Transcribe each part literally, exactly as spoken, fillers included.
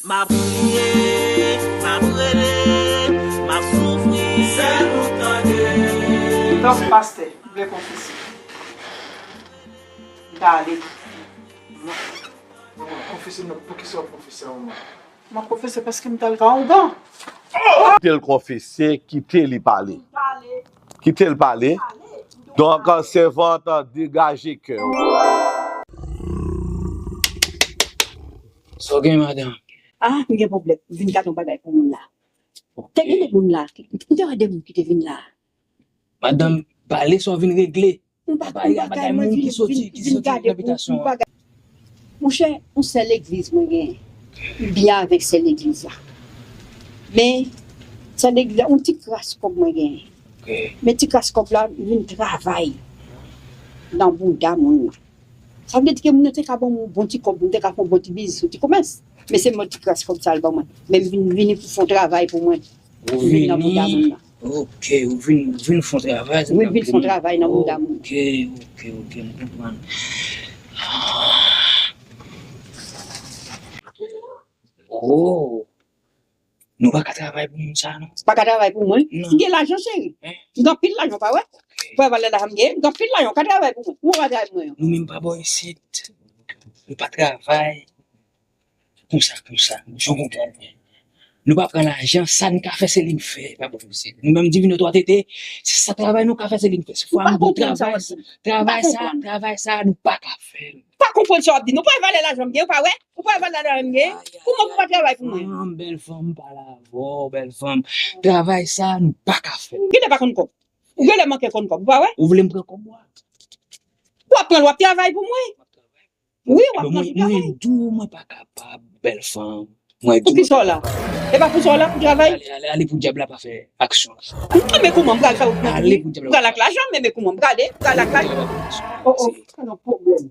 M ap kriye, m ap rele, m ap soufri, sèl ou tande. Donk, pastè, m vle konfese. M ta ale. Konfese, non, poukisa w ap konfese a, manman? M ap konfese paske m t al ka ougan. Kite l konfese, kite li pale. Kite l pale. Donk, sèvant, degaje kè w. Sa w gen, madanm? Ah, m gen pwoblèm. M vin gade yon bagay pou moun la. Te gen de moun la. M te wè de moun ki te vin la. Madanm, pale sa w vin regle. M pa konn bagay, mwen vin, vin, vin gade pou, pou bagay. Monchè, yon sèl legliz mwen genyen. M byen avèk sèl legliz la. Men, sèl legliz la, yon ti kras kòb mwen genyen. Men ti kras kòb la, m vin travay nan bounda moun nan. Sa vle di ke moun nan te ka ban m yon bon ti kòb, m te ka fè yon bon ti biznis, yon ti komès. Men se yon ti kras kòb sa l ban mwen. Men m vin, vini pou fè yon travay pou mwen. Ou vin nan bounda moun nan. Ok, ou vin, vin fè yon travay. Wi, m vin fè yon travay nan bounda moun. Ok, ok, ok, m konprann. Oh. Nou pa ka travay pou moun sa, non. Pa ka travay pou mwen? Non. M gen lajan, cheri. M gen anpil lajan, pa wè? Ou pa wè valè lajan m gen? M gen anpil lajan, ou ka travay pou mwen. Ou pa travay pou mwen? Nou menm pa bò isit. Nou pa travay. Konsa, konsa. Jan w konprann mwen. Nou pa pran lajan, sa n ka fè, se li n fè. Pa bò isit. Nou menm Divino twa tete, se sa travay nou ka fè, se li n fè. Se fwa nou travay sa, travay sa, travay sa, nou pa ka fè l. Pa konprann sa w ap di. Nou pa wè valè lajan m gen, ou pa wè? Ou pa wè valè lajan m gen? Kouman pou pa travay pou mwen? Fanm, bèl fanm, m pale avè w, bèl fanm. Travay sa, nou pa ka fè. Genlè pa konn kòb. Ou genlè manke konn kòb, ou pa wè? Ou vle m pran kòb ou a? W ap pran l, w ap travay pou mwen. Wi, w ap pran l pou travay. Mwen, mwen di w, mwen pa kapab, bèl fanm. Mwen di w. Poukisa w la? E pa pou sa w la, pou travay? Ale, ale, ale pou dyab la pa fè aksyon. Men kouman m pral fè w? Ale pou dyab la. M pral ak lajan, men, men kouman m prale? M pral ak lajan. Oh, oh, sa nan pwoblèm.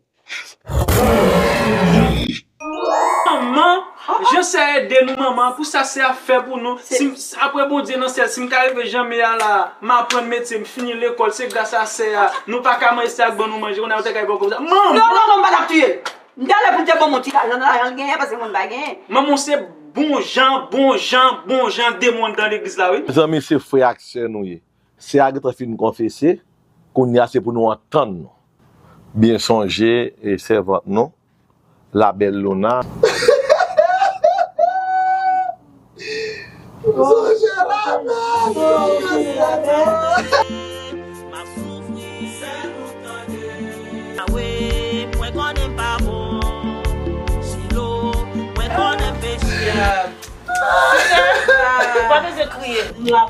Manman, jan sè a ede nou, manman, pou sa sè a fè pou nou. Si m, apre Bondye nan syèl, si m ka rive jan m ye a la, m aprann metye, m fini lekòl, se gras a sè a. Nou pa ka manje, sè a k ban nou manje, kounye a yo te ka rive konsa. Manman! Non, non, non, m pa t ap touye l. M t ale pou l te ban m yon ti lajan nan lajan l genyen, paske mwen m pa genyen. Manman, w se bon jan, bon jan, bon jan demon anndan legliz la, wi. Mezanmi, se frè ak sè nou ye. Sè a gentan fin konfese, kounye a se pou nou antann nou. Byen sonje, e, sèvant nou, la belle Luna. Sonje la belle Luna. M ap soufri, sèl ou tande. Awe, mwen konnen m pa bon. Silo, mwen konnen m peche. Ou pa bezwen kriye. M la.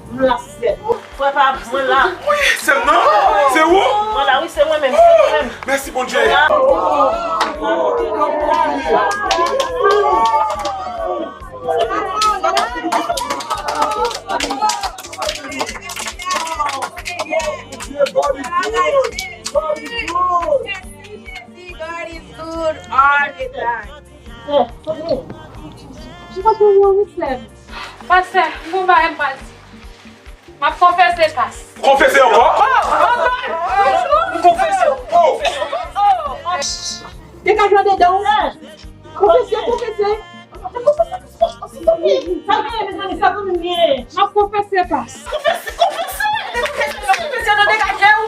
M la, sè. Frè pa mwen la. Wi, sè m nan. Se ou? Mwen la, wi, se mwen menm, se mwen menm. Mèsi, Bondye. Mwen la. God is good all the time. Pastè, m gon bagay m pral di. M ap konfese, pas. Konfese ankò? Oh, oh, oh, oh. Konfese. Oh. Degaje w andedan w. Konfese, konfese. Sa l genyen, mezanmi, sa zanmi m ye. M ap konfese, pas. Konfese, konfese. Konfese, non, degaje w.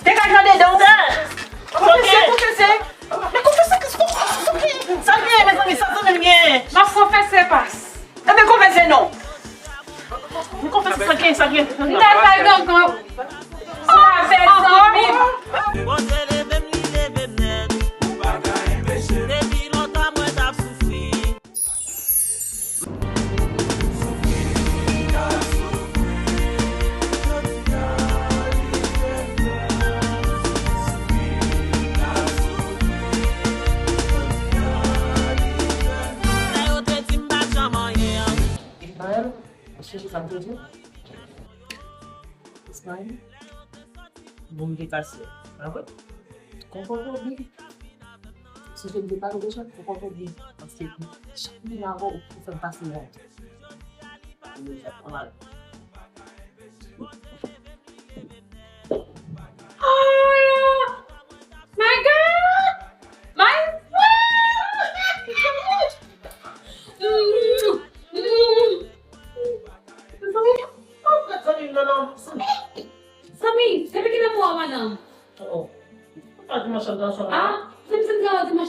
Degaje w andedan w. Konfese, konfese. Men konfese, konfese, konfese. Sa l genyen, mezanmi, sa zanmi m ye. M ap konfese, pas. Ebyen, konfese non. M konfese sa gen, sa gen. M t al bay gangan. Se afè zanmi. Bondye leve m, li leve m nèt. Ou pa ka enpeche m. Depi lontan mwen t ap soufri. Nèg yo te di m pa t janm anyen. Ismaël, ou sonje sa m te di w? Ismaël, bon, m te kase. A vre? Konprann ou byen. Si je ne dis pas le besoin, konprann ou byen. Paske chak moun avè w, ou fè m pase wont. Ou fè m mal. Oh, my God! My friend!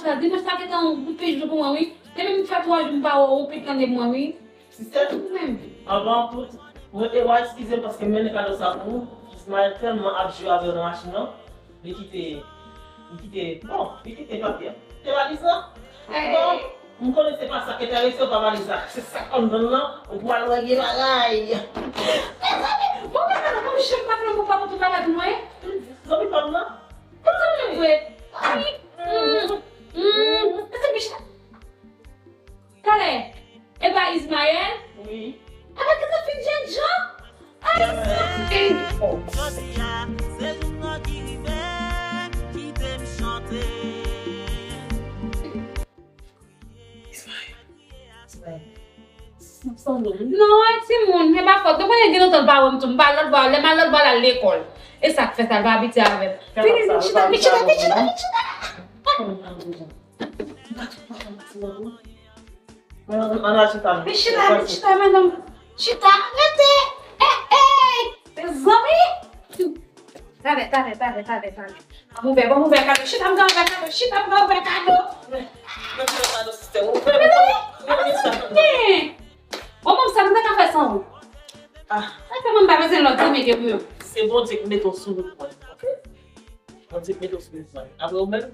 Sa, dimanch sa gentan yon kout pej pou mwen, wi. Depi m fè twa jou m pa wè w, ou pik tande mwen, wi. Sistè, anvan tout, mwen te va eskize m paske m mennen kado sa pou ou. Ismaël tèlman ap jwe avè w nan machin nan, li kite, li kite, bon, li kite papye a. Te valiz lan? Bon, m konnen se pa sa k enterese w pa valiz la. Se sa k anndan l lan, ou pral wè gen bagay. Mezanmi, bon, mezanmi, mwen janm pa fè yon bon pa pou tout bagay pou mwen. Zanmi pa m nan? Mezanmi, vre. Wi. Mezanmi, Talè, e pa Ismaël? Wi. Apa ki sa fin jèn jan? Ay, sa. Jodi a, se jou mò ki rive, kite m chante. Ismaël. Ismaël. Non, e timoun, e pa fòt. Nou konnen gen lontan l pa wè m tou. M pa lòt bò, lè m al lòt bò, l al lekòl. E sa k fè sa, l pa abitye avè m. Vini, vin chita, vin chita, vin chita, vin chita. Ann al chita nou. Vin chita, vin chita, madanm. Chita, rete. Ey, ey. Mezanmi. Talè, talè, talè, talè, talè. Ban m ouvè, ban m ouvè kado. Chita, m ka ouvè kado. Chita, m ka ouvè kado. Mwen fè kado, sistè. Ou fè mwen. Bon, bon, sa, m ta ka fè san ou. Ah. Sa fè mwen m pa bezwen lòt zanmi ke pou yo. Se Bondye ki mete w sou wout mwen. Oke? Bondye k mete w sou wout mwen. Apre ou menm?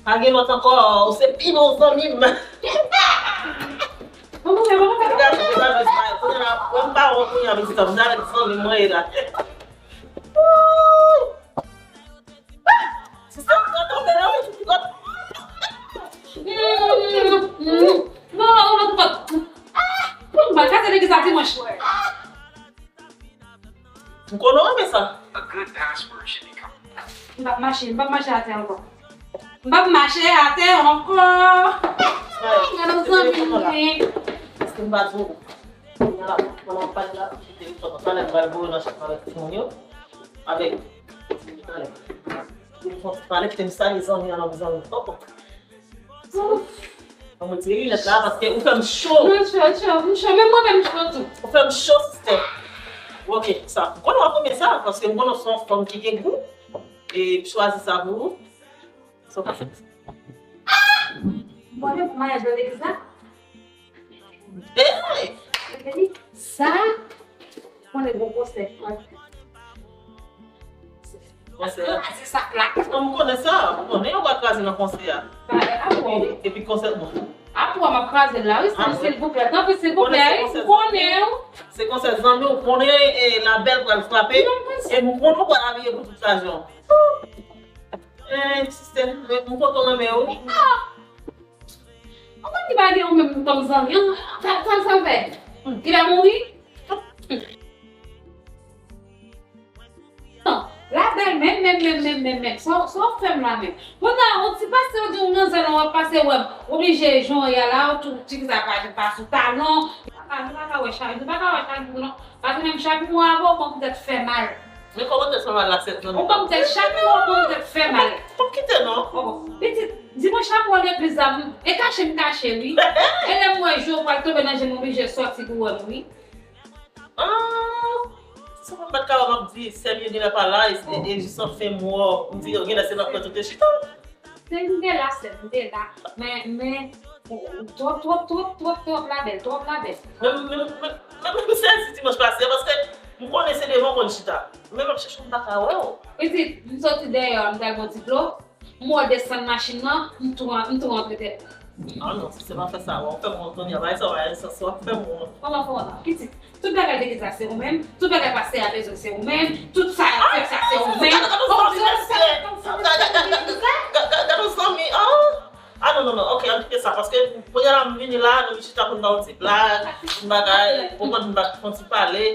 Pa gen lòt ankò, ou se pi bon zanmi m. Bon, bon, bon, bon, bon. Gade, gade, gade, kounye a, m pa wont kounye a, men se sa, m avèk zanmi mwen ye la. Wouy! Sista, m pral tonbe la, wi. Non, non, non, non. Ah! Pou m pral kase legliz la dimanch. M konnen w renmen sa. M p ap mache, m p ap mache atè ankò. M p ap mache atè ankò. Gade yon zanmi m gen. Èske m pa di w? Kounye a la, pandan w ap pale la, kite telefòn nan, talè m pral voye w nan chanm avèk timoun yo. Avèk. Talè. Telefòn pale, kite m salye zanmi an, nan zanmi. Opo. Mwen retire linèt la paske ou fè m cho. Mwen cho, cho, m cho, menm mwen menm m cho tou. Ou fè m cho, sistè. Ok, sa. M konnen w ap renmen sa, paske m konnen w se yon fanm ki gen gou. E m chwazi sa pou ou. Sa w panse? Ah! Mwen menm pou maryaj nan legliz la? Hey! Sa, konnen bon konsèy. Konsèy a. Kraze sa plat. Non, m konnen sa. M konnen yo pral kraze nan konsèy a. Epi, epi konsèy bon. Apre m ap kraze l la, wi, silvouplè. Tanpri, silvouplè, wi, m konnen w. Se konsèy zanmi w, konnen, e, labèl pral frape. E m konnen w pral abiye pou tout lajan. E, sistè, m kontan renmen w. Ou konn ki pa gen ou menm kòm zanmi an? Sa, sa, sa l fè? Ki l ap mouri? Non, labèl menm, menm, menm, menm, menm, menm. Sa, sa w fè m la menm. Pandan yon ti pase, ou di yon manzè nan w ap pase wè m. Oblije, jan w ye a la, ou tou, ti kisa pa, pa sou talon. Nou pa ka, nou pa ka wè chak, nou pa ka wè chak jou non. Paske menm chak mwa avè w, kòm tèt fè mal. Men kòman tèt fè mal la, sèt zanmi? Ou kòm tèt chak mwa, kòm tèt fè mal. P ap kite non. Bon, pitit, dimanch la pou w al legliz la, m, e kache m kache, wi. E lè m wè jou pral tonbe nan je m, m oblije sòti pou wè m, wi. Ah, se sa m pa t kapab ap di, sè m yo genlè pa la, e, e, e jis an fen mwa, m di yo genlè se nan pran tout yo chita. Se m te la, sè m, m te la. Men, men, twòp, twòp, twòp, twòp, twòp labèl, twòp labèl. Men, men, men, men, men, m sezi dimanch pase a, paske m konnen se devan w konn chita. Men m ap chèche w, m pa ka wè w. Pitit, m soti dèyè w, m t al bwè yon ti dlo. M wè w desann machin nan, m tou, m tou rantre tèt mwen. Ah non, sistè, pa fè sa, w ap fè m wont kounye a, bagay sa, bagay sa, w ap fè m wont. Kòman fè w wont? Pitit, tout bagay legliz la se ou menm, tout bagay pastè a bezwen se ou menm, tout sa y ap fè sa se ou menm. Gade yon zanmi, ah! Ah non, non, non, ok, ann kite sa, paske kounye a la m vini la, nou vin chita pou n ba yon ti blag, yon bagay, ou konprann, n ba fè yon ti pale.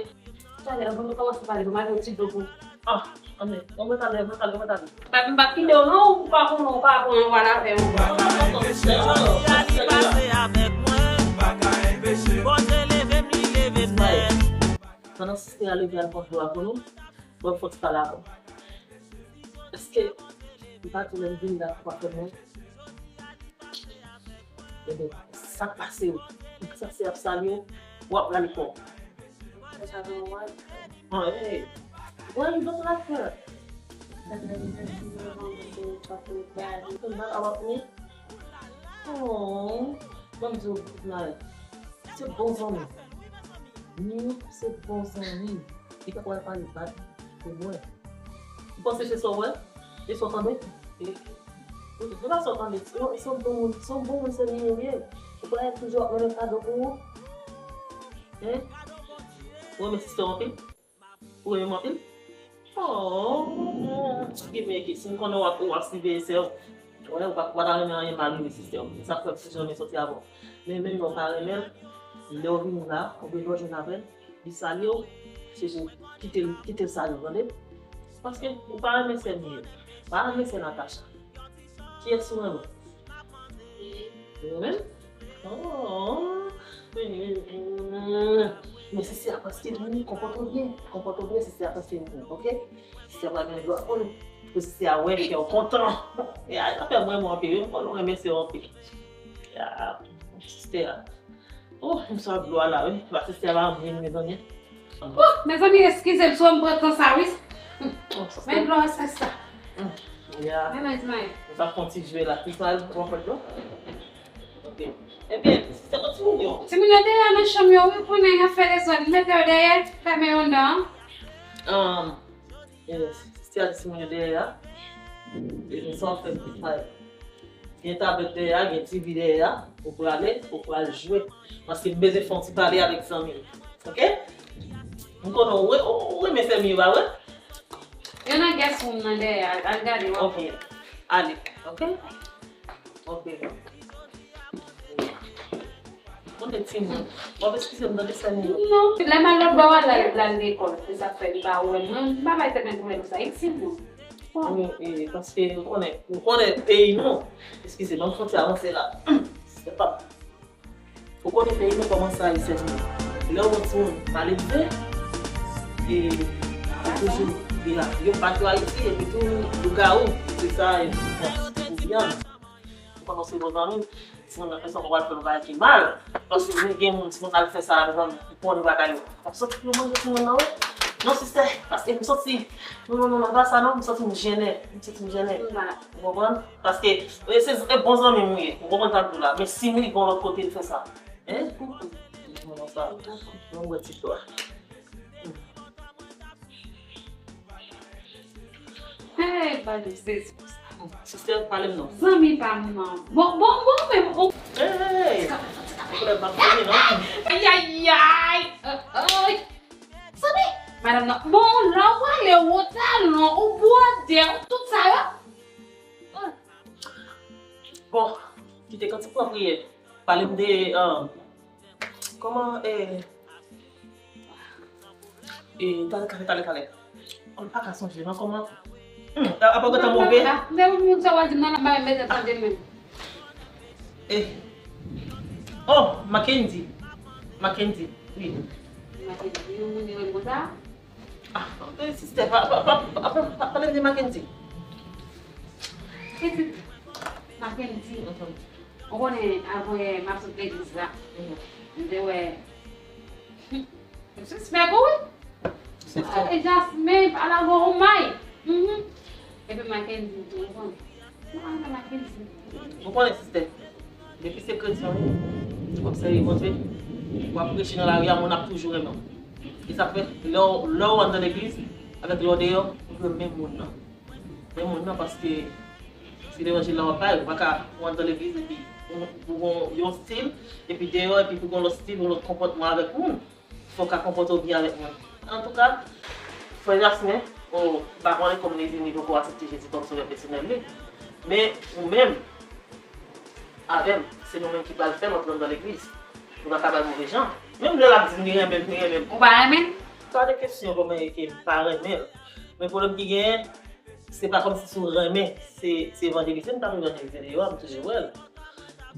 Talè, anvan nou kòmanse pale, ban m al yon ti dlo pou ou. Ah, anmè, bon, mwen talè, mwen talè, mwen talè. M p ap kite w non, ou pa konnen, ou pa konnen, ou pa lave yon bwa. Pandan sistè a leve al pran dlo a pou nou, bon, fòk pale avè w. Èske m pa di w lè m vin la, ou pa konnen? Ebyen, sa k pase yo? Ou sanse ap salye, w ap rale kò w. Mwen sa gen yon waj. Mwen, hey. Mwen, m donk la fè. Oh, ban m di w, Ismaël, se bon zanmi. Wi, se bon zanmi. Li pa pral pale bad de mwen. Ou panse se sa w wè? E sa w tande? E, se pa sa w tande. Se yon, se yon bon moun, se yon bon moun, se li ye. Ou pa toujou ap mennen kado pou ou? Hein? Ou renmen sistè w anpil? Ou renmen m anpil? Oh, ki men ki, si m konnen w ap, w ap siveye sè w, wè, ou pa, ou pa ta renmen anyen mal wi, sistè w. Sa fè m toujou renmen sòti avè w. Men menm lè w pa renmen l, lè w vini la, oubyen lè w jwenn avè l, li salye w, se pou kite l, kite l salye w, tande? Paske ou pa renmen sè Miyo, ou pa renmen sè Natacha. Kiyès ou renmen? Ou renmen? Oh. Men sisi a panse li konpòte w byen. Konpòte w byen, sisi a panse li, ok? Sisi a pa gen dwa konn. Pou sisi a wè kè w kontan. E a, sa fè mwen, mwen anpil, wi. M konn ou renmen sè w anpil. Ya, sisi a. Oh, m sot dlo a la, wi. Paske se la mwen, mezanmi. Oh, mezanmi, eskize m, si w wè m pran tan sa, wi. Men dlo a, sa, sa. Ya. Men, men, men. Sa fè yon ti jwe la. Ismaël, pran kòd dlo. Ok. Ebyen, se pou timoun yo. Timoun yo deyò nan chanm yo, wi, konnen y ap fè dezòd. Mete yo dèyè, fèmen yo anndan. Um, Yes, sisi a di timoun yo dèyè a. E nou sa w fè pou fè. Gen tablèt dèyè a, gen T V dèyè a. Ou prale, ou pral jwe. Paske m bezwen fè yon ti pale avèk zanmi m. Ok? M konnen ou, ou, ou renmen fè miray, wi. Yo nan guest room nan dèyè a. Al gade, w ap wè. Ok. Ale. Ok? Ok. Konnen timoun. W ap eskize m tande sè m yo. Non, lè m al lòt bò a, l al, l al lekòl. Se sa k fè li pa wè m. Mwen, m pa bay tèt mwen pwoblèm sa. E timoun. Wi, e, paske ou konnen, ou konnen peyi nou. Eskize, ban m fon ti avanse la. Se pa. Ou konnen peyi nou kòman sa ye, sè m yo. Lè yon timoun mal elve, e, yo toujou, yo, yo bat yo Ayiti, epi tou, lougawou. Se sa, e, ou konnen se bon zanmi m. Timoun nan fè sa, w pral fè yon bagay ki mal. Paske gen, gen moun, timoun al fè sa, mezanmi, pou pran bagay yo. W ap soti pou yo manje timoun nan, wi. Non, sistè, paske m santi, non, non, non, non, pa sa, non, m santi m jennen. M santi m jennen. Ou konprann? Paske, e, se, e bon zanmi m ou ye. Ou konprann sa m di w la. Men si m rive yon lòt kote, l fè sa. Hein? Ou konprann sa? Mwen wè ti dlo a. Hey, Bondye Jezi. Sistè, pale m non. Zanmi pa m nan. Bon, bon, bon, men, oh. Hey, hey, hey. Ou konnen m ap fini, non? Ay, ay, ay. Oh, oh. Zanmi, madanm nan. Bon, la w prale, ou talon, ou bwòdè, ou tout sa yo. Hmm. Bon, kite kantik pou w ap priye. Pale m de, um, Kòman, e, e, talè, talè, talè, talè. Mwen pa ka sonje, non, kòman. Hmm, apa w gentan move? Men moun sa w al di m nan la, m pa menm mete tande l menm. E. Oh, Mackendy. Mackendy, wi. Mackendy, yon moun yo rele konsa? Ah, ok, sistè, pa, pa, pa, pa, pa, pa pale m de Mackendy. Pitit Mackendy. Mhm. Ou konnen, apre m ap sot legliz la, mhm, m te wè, m sispèk ou, wi. Sispèk? E Jasmin, pa la gon ou may. Mhm. Epi Mackendy tou, ou konnen. Mwen renmen Mackendy. Ou konnen, sistè, depi se kretyen w ye, w ap sèvi Bondye, w ap preche nan lari a, moun ap toujou renmen w. E sa fè, lè w, lè w anndan legliz, avèk lè w deyò, ou renmen moun nan. Renmen moun nan, paske se levanjil la w ap bay, ou pa ka, ou anndan legliz, epi ou, ou gon yon stil, epi deyò, epi pou gon lòt stil, yon lòt konpòtman avèk moun. Fò w ka konpòte w byen avèk moun. Antouka, frè Jasmin, ou pa konnen kòm li di li poko aksepte Jezi kòm sovè pèsonèl li. Men, ou menm, avè m, se nou menm ki pral fè l antre anndan legliz. Nou pa ka bay move jan. Menm lè l ap di m li renmen m, li renmen m. Ou pa renmen l? Pa de kesyon kòman e ke m pa renmen l. Men pwoblèm ki genyen, se pa kòmsi si w renmen, se, se evanjelize, m t ap evanjelize deyò a, m toujou wè l.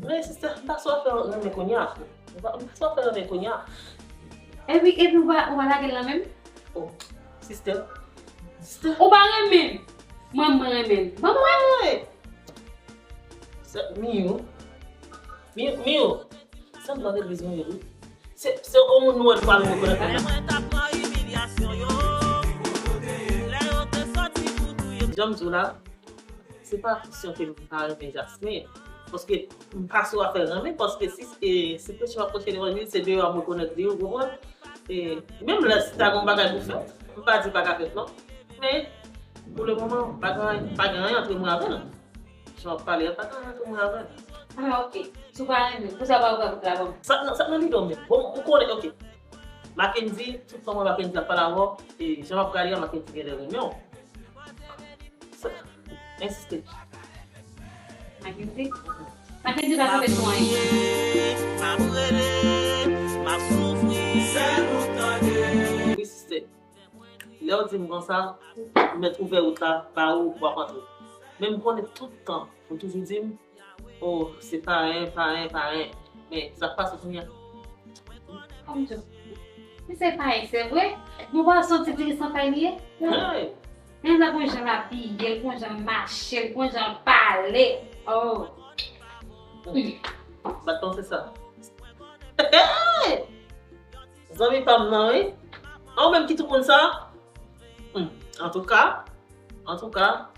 Men, sistè, m pa sou afè renmen kounye a. M pa, m pa sou afè renmen kounye a. Epi, epi ou pa, ou pa lage l nan men m? Oh, sistè. Sistè. Ou pa renmen m? Mwen, mwen renmen l. Ban mwen. Hey! Sè Miyo. Miyo, Miyo. Sè m nan legliz Miyo, wi. Se, se yon moun nou wè nou pa menm rekonèt kòm. Lè mwen t ap pran imilyasyon yo, lè yo te sòti pou touye m, Jan m di w la, se pa kesyon ke m pa renmen Jasmin. Paske m pa sou afè renmen, paske si, e, si Prensip ap preche levanjil, se deyò a m rekonèt li, ou konprann? E menm lè si ta gen yon bagay pou fèt, m pa di pa ka fèt non. Men, pou le moman, pa gen, pa gen anyen antre mwen avè l. Jan w ap pale a, pa gen anyen antre mwen avè l. Ah, ok. Si w pa renmen, pou sa w pa vle kout la ban m. Sa, sa nan lide w menm. Bon, ou konnen, ok. Mackendy, tout tan mwen Mackendy ap pale avè w, e jan m ap gade a, Mackendy genlè renmen w. Sa, ensiste. Mackendy? Mackendy pa sanble sou anyen. M ap rele, m ap soufri. Wi, sister. Lè w di m konsa, m mèt ouvè wout la ba ou pou w ap antre. Men m konnen tout tan, ou toujou di m, oh, se payen, payen, payen. Men, sa k pase kounye a? Kòm di w, men se payen, se vre. Nou pa santi dirijan pay li ye? Hey! Men sa gon jan l abiye, l gon jan l mache, l gon jan l pale. Oh! Bat panse sa. Zanmi pa m nan, wi. A ou menm ki tout moun sa? Hmm. Antouka, antouka,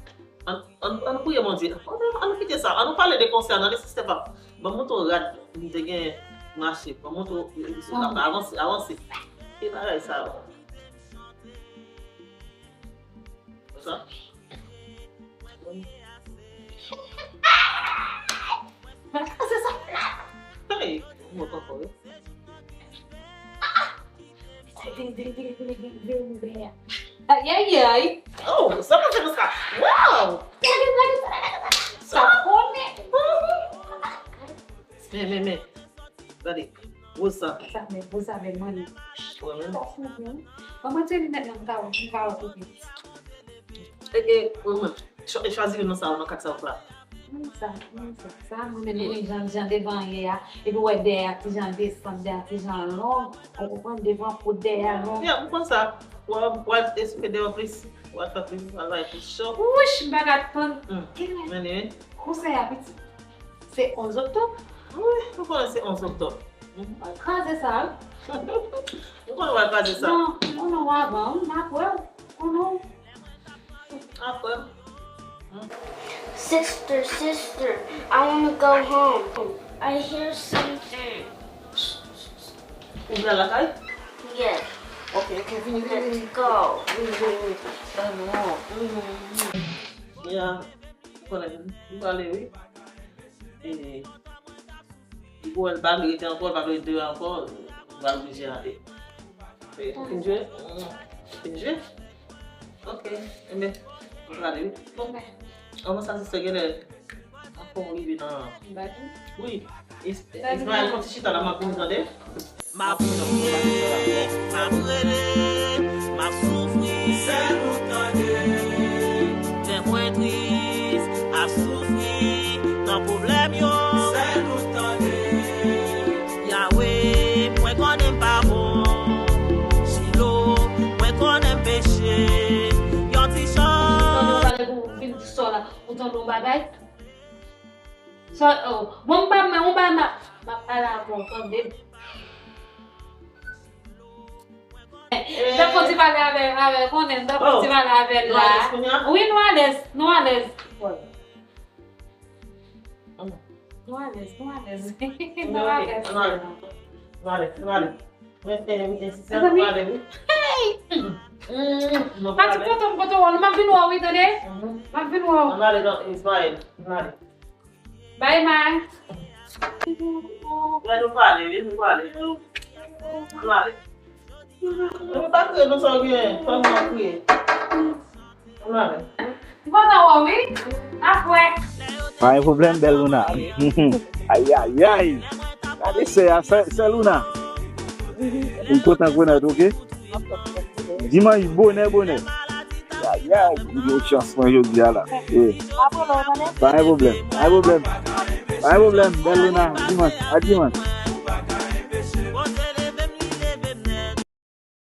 ann, ann, ann priye Bondye. Ann, ann kite sa. Ann nou pale de konsènan li, sistè pa m. Ban m montre w rad m te gen mache. Ban m montre w, e, e, sou tap la. Avanse, avanse. Ki bagay sa yo? Sa? Mwen kraze sa. Hey, mwen pa fò, wi. Ayayay. Oh, sa pa fè sa. Wow! Sa konnen. Men, men, men. Gade, gwo sa. Sa, men, gwo sa, men, mwen. Wè, men. Mwen, mwen, se linèt nan, m ka wè, m ka wè pou piti. E, e, mwen, mwen. Chwa-, chwazi youn nan sa yo, nan kat sa yo la. Mwen sa, mwen sa. Sa, mwen menm, mwen jan, jan devan an ye a. Epi w wè dèyè a, ti jan desann, dèyè a, ti jan long. Ou konprann, devan kout, dèyè a long. Yeah, m konn sa. W a, w a eswite dèyè w plis. W a fè plis, w a bay plis cho. Wouch, m pa ka tann. Hmm. Men, men. Konsèy a piti. Se onz oktòb? Wi, m konnen se onz oktòb. Al kraze sa, wi. M konnen w al kraze sa. Non, m konnen w avan, wi, m ap wè w. Konnen w. Ap wè m. Sister, sister, I wanna go home. I hear something. Ou vle al lakay? Yes. Ok, ok, vini, vini, vini. Let's go. Vini, vini, vini. Ann. Ya, konnen, m prale, wi. E, li pou wè l pa vle rete ankò, l pa vle rete ankò, l pral oblije ale. E, ou fin jwe? Ou fin jwe? Ok, enben, ou prale, wi. Bon, kòman sa, sistè, genlè? Ankò rive nan. Wi. Is-, Ismaël, fè yon ti chita la, m ap vin tande. M ap soufri, m ap rele, m ap soufri. Sèl ou tande. Lè mwen tris, ap soufri nan pwoblèm yo. Sèl ou tande. Yawe, mwen konnen m pa bon. Chilo, mwen konnen m peche. Yon ti chan. Tande w pale pou fin sò la. Ou tande yon bagay? Sa, oh, bon, m pa, m pa, m pa, m ap pale avè w, tande. M t ap fè ti pale avè, avè, konnen, m t ap fè ti pale avè l la. Wi, nou alèz, nou alèz. Nou alèz, nou alèz. Nou alèz. Nou alèz, nou alèz. Mwen, eh, mwen ensiste, nou prale, wi. Hey! Pati kote m, kote w, m ap vin wè w, wi, tande? M ap vin wè w. Ann ale, non, Ismaël, ann ale. Bye, May. Wè, nou prale, wi, nou prale. Nou prale. Nou pa kriye, non, sa w gen, fè mwen kriye. M kontan wè w, wi. N ap wè. Pa gen pwoblèm, bèl Luna. Ayayay. Gade sè a, sè, sè Luna. M kontan konnen, ok? Dimanch bonè, bonè. Ayayay, m gen chans mwen jodi a la. Eh. Pa gen pwoblèm, pa gen pwoblèm. Pa gen pwoblèm, bèl Luna. Dimanch, a dimanch.